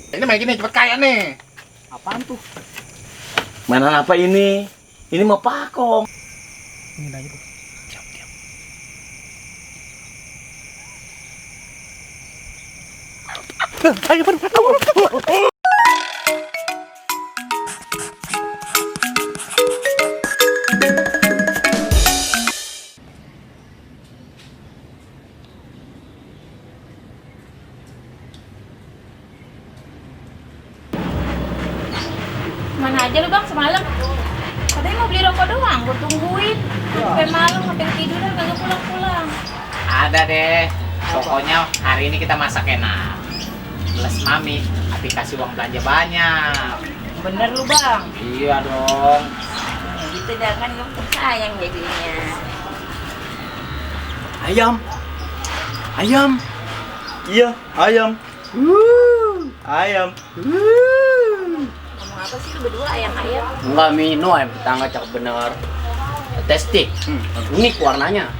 Ini main gini cepet kaya nih. Apaan tuh? Mainan apa ini? Ini mah pakong. Ini aja tuh. Diam. Ayo buru. Mana aja lu bang semalam? Katanya mau beli rokok doang, gue tungguin. Sampai malam, sampai ketiduran, kagak pulang-pulang. Ada deh. Pokoknya hari ini kita masak enak. Plus mami, tapi kasih uang belanja banyak. Bener lu bang? Iya dong. Ya gitu jangan gue sayang jadinya. Ayam. Iya, ayam. Ayam. Ngomong apa sih lu berdua ayam-ayam? Enggak minum ayam tetangga cakep bener. Testik. Unik warnanya.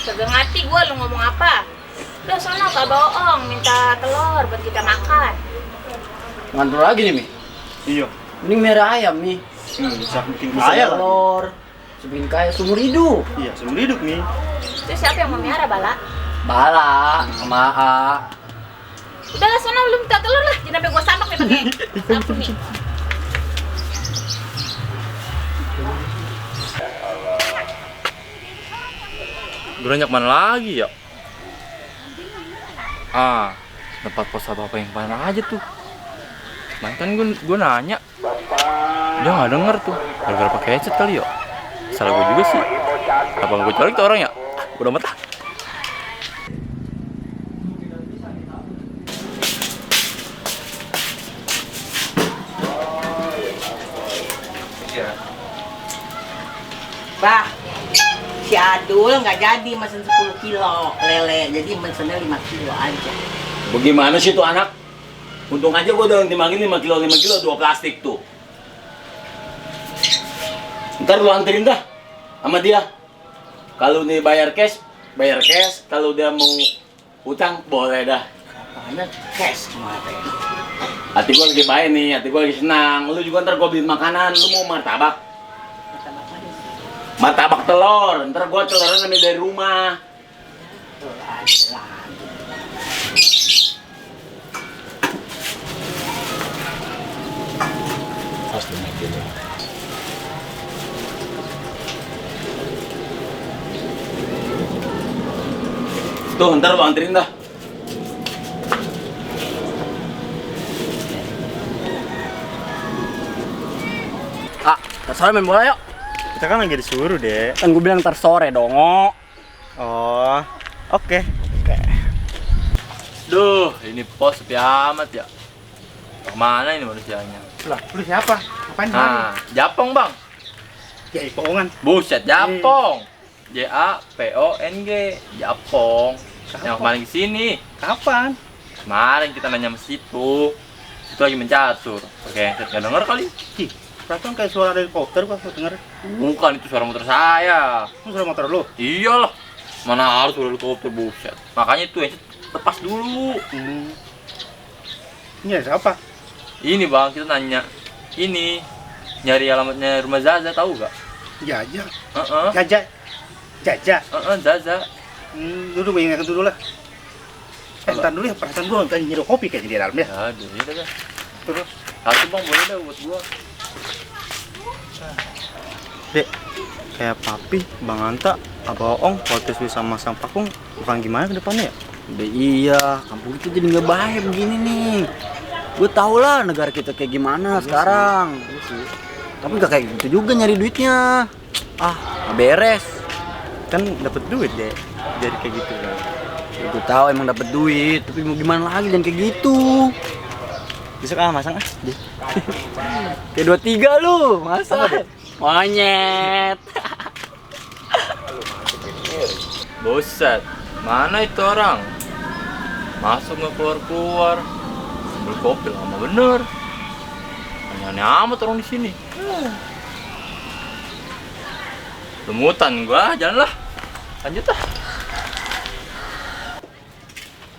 Kagak ngerti gue lu ngomong apa. Udah sono gak bohong, minta telur buat kita makan. Ngantor lagi nih, Mi. Iya. Ini merah ayam nih. Bisa bikin Bisa kaya lah. telur. Sebikin kaya seumur hidup. Iya, seumur hidup nih. Terus siapa yang memelihara Bala? Bala sama A. Udah lah sono lu minta telur lah, jangan sampai gue samak nih pakai sapu nih. Geranyak mana lagi ya? Tempat pos apa yang mana aja tuh? Kemarin kan gue nanya, dia nggak denger tuh. Gara-gara pakai headset kali ya. Salah gue juga sih. Apa gue colek tuh orang ya? Udah amat lah. Pak, si Adul nggak jadi mesen 10 kilo lele, jadi mesennya 5 kilo aja. Bagaimana sih tuh anak? Untung aja gua udah timangin 5 kilo 2 plastik tuh. Ntar lu anterin dah sama dia. Kalau nih bayar cash. Kalau dia mau utang boleh dah. Apanya cash kemarin. Hati gua lagi baik nih, hati gua lagi senang. Lu juga ntar gua beliin makanan, lu mau martabak? Martabak telur, ntar gua telurnya ambil dari rumah. Pasti naik dulu. Tuh, ntar lu anterin dah. Terserah main bola yuk. Kita kan lagi disuruh, Dek. Kan gue bilang ntar sore dong. Oh, oke. Duh, ini pos sepi amat ya. Kemana ini manusianya? Lah, lu siapa? Apaan Nah, Japong bang. Ya, ipongan. Buset, Japong. Japong. Japong. Yang kemarin kesini. Kapan? Kemarin kita nanya sama situ. Itu lagi mencatur. Pakai headset nggak denger kali? Ih, perasaan kayak suara helikopter gua denger. Bukan, itu suara motor saya. Itu suara motor lu. Iyalah. Mana harus suara helikopter, buset. Makanya itu headset lepas dulu. Ini ada siapa? Ini bang, kita nanya. Ini nyari alamatnya rumah Zaza, tahu gak? Jaja. Heeh. Jaja. Zaza. Duduk ingat dulu lah. Ntar dulu ya, perasaan gua ntar nyirup kopi kayak di dalam ya. Aduh, ini dah. Terus. Satu bang, boleh dah buat gua. Dek, kayak Papi, Bang Anta, Abah Ong, waktu sama Sang Pakung, bukan gimana ke depannya ya? Udah iya, kampung kita jadi nggak baik begini nih. Gue tau lah negara kita kayak gimana sekarang. Tapi gak kayak gitu juga nyari duitnya. Nggak beres. Kan dapat duit, Dek. Jadi kayak gitu kan. Gue tahu emang dapat duit, tapi mau gimana lagi jangan kayak gitu. Besok masang Kayak 23 lu, masa? Monyet. Buset, mana itu orang? Masuk nggak keluar-keluar. Beli kopi lama bener. Aneh-aneh amat orang di sini. Lemutan gua, jalan lah. Lanjut lah.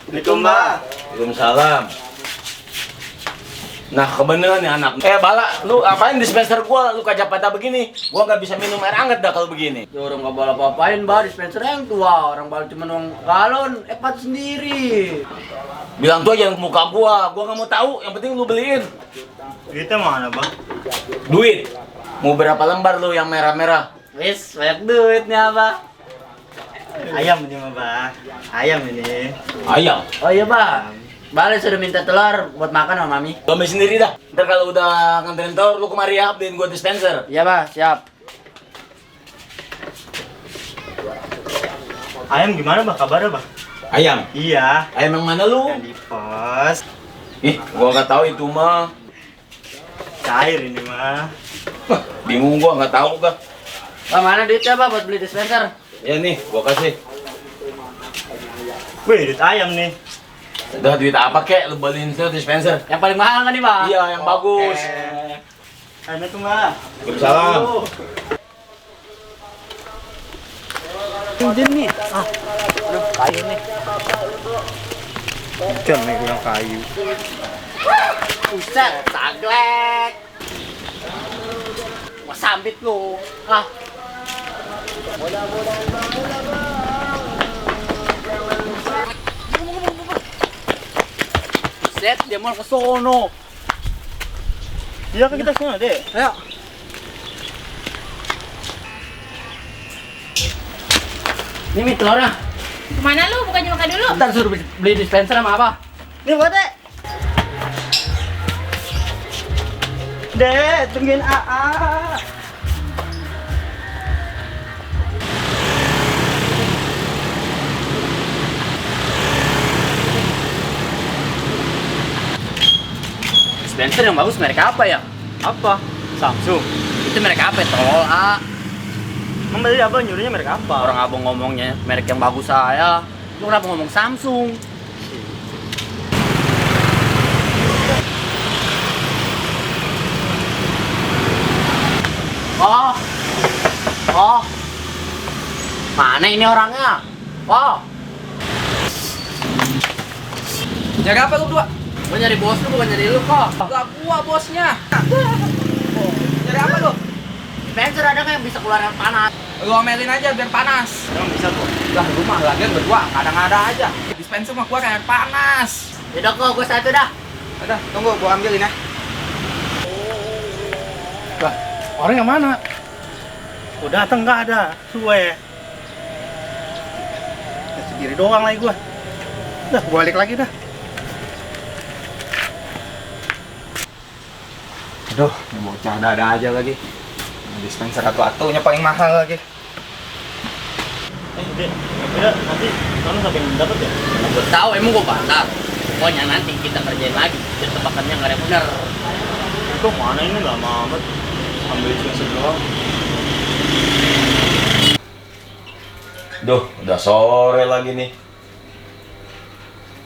Assalamualaikum, Mbak. Waalaikumsalam. Nah kebeneran nih anak. Bala, lu apain dispenser gua? Lu kajak patah begini. Gua nggak bisa minum air hangat dah kalau begini. Ya orang nggak boleh apa-apain, bah. Dispenser yang tua. Orang baru cuma uang galon, pat sendiri. Bilang tuh aja ke muka gua nggak mau tahu. Yang penting lu beliin. Duitnya mana, Bang? Duit. Mau berapa lembar lu yang merah-merah? Wis, banyak duitnya, bah. Ayam ini mah, Bang. Ayam ini. Ayam. Oh iya, bah. Balik sudah minta telur buat makan sama Mami. Lu ambil sendiri dah. Ntar kalau udah nganterin telur, lu kemari ya, beliin gua dispenser. Iya, bah, siap. Ayam gimana, Bang? Kabarnya, Bang? Ayam? Iya. Ayam yang mana lu? Yang di pos. Ih, gua nggak tahu itu mah. Cair ini mah. Wah, bingung gua nggak tahu gua. Bah, mana duitnya, bah, buat beli dispenser? Ya nih, gua kasih. Wih, duit ayam nih. Udah duit apa kek? Lu beliin tuh dispenser. Yang paling mahal kan nih, bah? Iya, yang bagus. Assalamualaikum, Bang. Waalaikumsalam. Pinjam nih. Ah, aduh, kayu nih. Ikan nih yang kayu. Buset, taglek. Wah, sambit lu. Ah. Buset, dia mau ke sono. Iya kan kita sana, Dek. Ayo. Ini Mi telurnya. Kemana lu? Bukannya makan dulu? Ntar suruh beli dispenser sama apa? Nih buat Dek. Dek, tungguin AA. Dispenser yang bagus merek apa ya? Apa? Samsung. Itu merek apa? Tolol, A. Emang tadi abang nyuruhnya merek apa? Orang abang ngomongnya merek yang bagus saya. Lu kenapa ngomong Samsung? Oh. Oh. Mana ini orangnya? Oh. Jaga apa lu berdua? Gua nyari bos lu, bukan nyari lu kok. Lah gua bosnya. Nyari apa lu? Dispenser ada nggak yang bisa keluar yang panas? Lu omelin aja biar panas. Emang bisa kok. Lah lu mah lagian berdua kadang-ada aja. Dispenser mah gua kayak panas. Yaudah kok, gua satu dah. Udah, tunggu gua ambilin ya. Lah, orang yang mana? Udah datang nggak ada. Suwe. Ya, sendiri doang lagi gua. Dah, gua balik lagi dah. Aduh, ini bocah ada aja lagi. Dispenser atu-atunya paling mahal lagi. Dek, kira nanti kamu sampai dapat ya? Gua tahu emang gua pasar. Pokoknya nanti kita kerjain lagi. Biar tebakannya nggak ada yang bener. Itu mana ini lama amat. Ambil dispenser doang. Duh, udah sore lagi nih.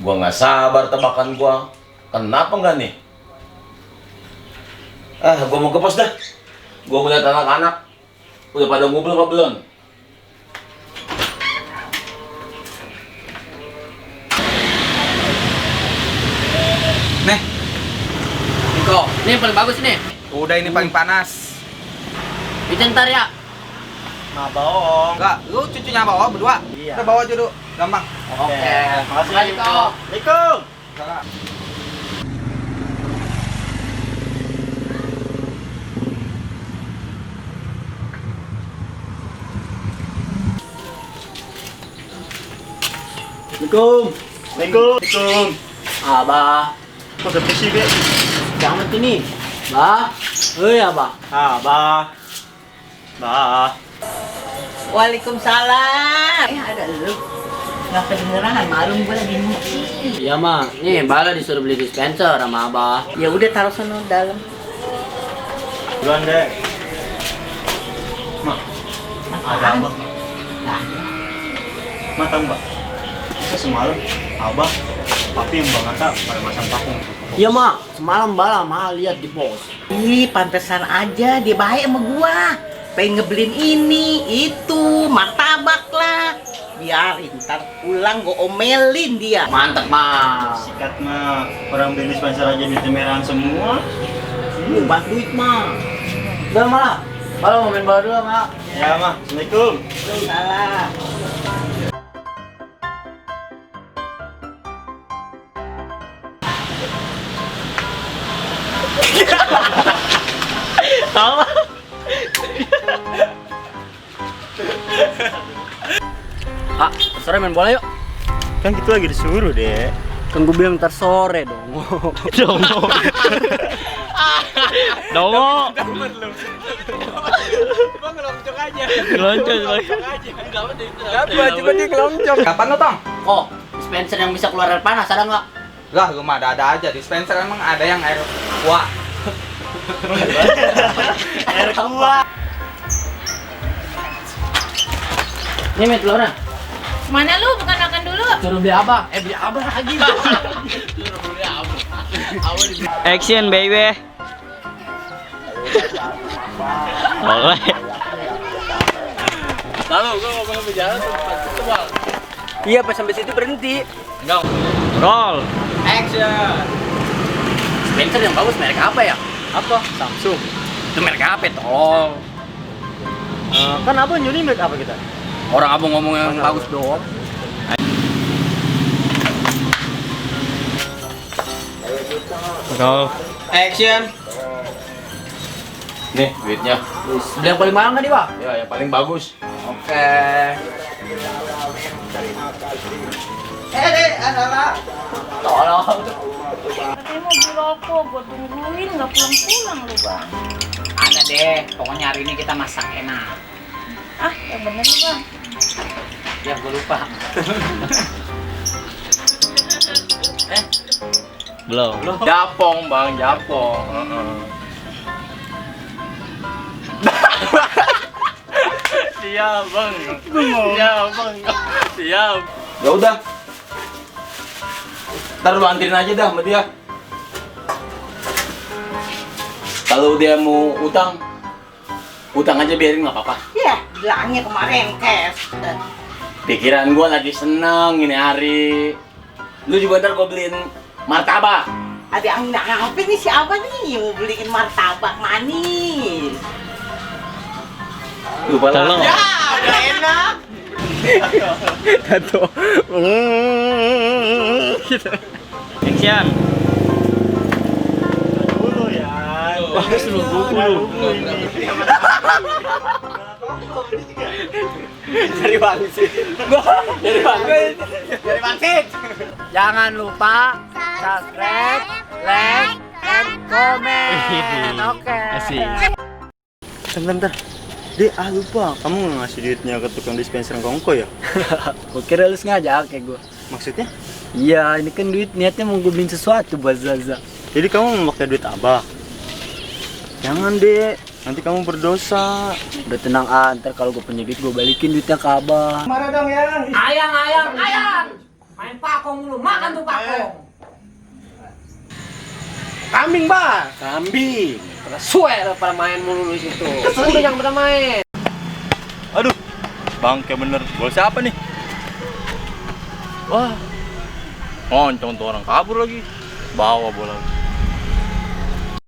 Gua nggak sabar tebakan gua. Kenapa nggak nih? Gua mau ke pos dah. Gua mau lihat anak-anak. Udah pada ngumpul apa belum? Nih, Niko, ini yang paling bagus nih. udah ini paling panas. Itu ntar ya. Nah, bohong. Enggak, lu cucunya bawa berdua. Iya. Udah bawa aja dulu, gampang. Oke. Makasih, Lanjut, Ko. Assalamualaikum. Salah. Assalamualaikum. Assalamualaikum. Abah. Kok sepi sih, Be? Jangan ini. Bah. Abah. Abah. Bah. Waalaikumsalam. Ada lu. Nggak kedengeran, malum gue lagi nyuci. Iya, Ma. Nih, Bala disuruh beli dispenser sama Abah. Ya udah taruh sana dalam. Duluan, Dek. Mak, ada abah. Mak, tahu Mbak? Bisa semalam abah, papi yang Bang Ata pada masang vakum. Iya, Ma. Semalam Bala mahal lihat di pos. Ih, pantesan aja dia baik sama gua. Pengen ngebelin ini, itu, martabak lah. Biar bayarin. Ntar pulang gue omelin dia. Mantap, Mas. Sikat mah, orang beli dispenser aja duitnya merahan semua. Buat duit mah. Udah malah. Kalau mau main bola dulu, Mak. Ya mah, assalamualaikum. Salah. Ah, sore main bola yuk. Kan kita lagi disuruh deh. Kan gue bilang ntar sore dong. Dongo. Dongo. Ngeloncat lagi. Coba dia kelonjong. Kapan lo, Tong? Oh, dispenser yang bisa keluar air panas ada nggak? Lah, gue mah ada aja. Dispenser emang ada yang air kuah. Air kuah. Ini met telurnya. Mana lu? Bukan makan dulu. Suruh beli apa? Beli apa lagi? Action baby. Boleh. Lalu gue ngomong berjalan tuh pas itu bang. Iya, pas sampai situ berhenti. Enggak. Roll. Action. Dispenser yang bagus merek apa ya? Apa? Samsung. Itu merek apa, tolong? Kan abang nyuri merek apa kita? Orang abang ngomong yang bagus doang. Roll. Action. Nih duitnya. Beli yang paling mahal nggak nih, Pak? Ya yang paling bagus. Oke. Dek, Asala. Tolong. Katanya mau beli rokok, gue tungguin nggak pulang-pulang lu bang. Ada deh. Pokoknya hari ini kita masak enak. Ah, yang bener lu bang. Ya, gue lupa. Belum. Japong bang, Japong. Siap bang. Siap bang. Siap. Ya udah. Ntar lu anterin aja dah sama dia. Kalau dia mau utang aja biarin nggak apa-apa. Ya, bilangnya kemarin cash. Pikiran gua lagi seneng ini hari. Lu juga ntar gua beliin martabak. Ada angin apa nih siapa nih mau beliin martabak manis? Lupa lah. Tolong. Ya, udah enak. Satu. Action. Dulu ya. Bagus lu dulu. Dari wangsit. Dari wangsit. Dari wangsit. Jangan lupa subscribe, like, and comment. Oke. Asik. Bentar. Dek, lupa. Kamu nggak ngasih duitnya ke tukang dispenser kongko ya? Gue kira lu sengaja kayak gue. Maksudnya? Iya, ini kan duit niatnya mau gue beliin sesuatu buat Zaza. Jadi kamu mau pakai duit abah? Jangan, Dek. Nanti kamu berdosa. Udah tenang, ntar kalau gue punya duit gue balikin duitnya ke abah. Ayang. Main pakong dulu. Makan tuh pakong. Kambing, Bang. Kambing. Suwe lah pada main mulu di situ. Udah yang pada main. Aduh, bangke bener. Gol siapa nih? Wah. Moncong tuh orang kabur lagi. Bawa bola.